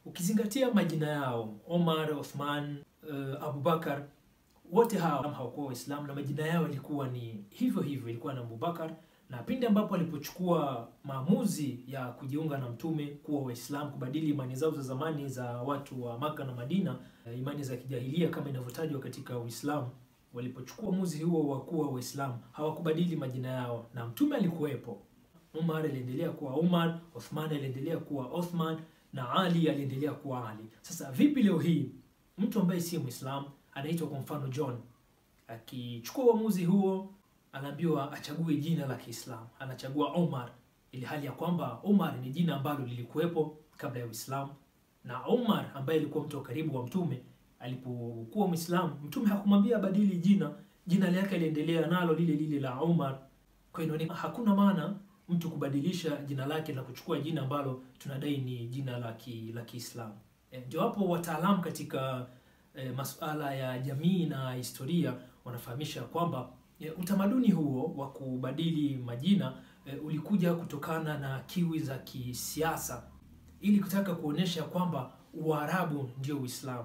Ukizingatia majina yao Omar, Othman, Abubakar, wote hawa hawakuwa Waislamu na majina yao ilikuwa ni hivyo hivyo, ilikuwa na Abubakar. Na pindi ambapo walipochukua maamuzi ya kujiunga na Mtume kuwa Waislamu, kubadili imani zao za zamani za watu wa Maka na Madina, imani za kijahilia kama inavyotajwa katika Uislamu, walipochukua uamuzi huo wa kuwa Waislamu hawakubadili majina yao, na Mtume alikuwepo. Umar aliendelea kuwa Umar, Othman aliendelea kuwa Othman na Ali aliendelea kuwa Ali. Sasa vipi leo hii mtu ambaye si Muislamu anaitwa kwa mfano John, akichukua uamuzi huo anaambiwa achague jina la Kiislamu, anachagua Omar, ili hali ya kwamba Omar ni jina ambalo lilikuwepo kabla ya Uislamu. Na Omar ambaye alikuwa mtu wa karibu wa Mtume, alipokuwa Muislamu, Mtume hakumwambia badili jina, jina lake aliendelea nalo lile lile la Omar. Kwa hiyo hakuna maana mtu kubadilisha jina lake na kuchukua jina ambalo tunadai ni jina la Kiislamu. Ndio hapo wataalamu katika masuala ya jamii na historia wanafahamisha kwamba utamaduni huo wa kubadili majina ulikuja kutokana na kiwi za kisiasa, ili kutaka kuonesha kwamba Uarabu ndio Uislamu.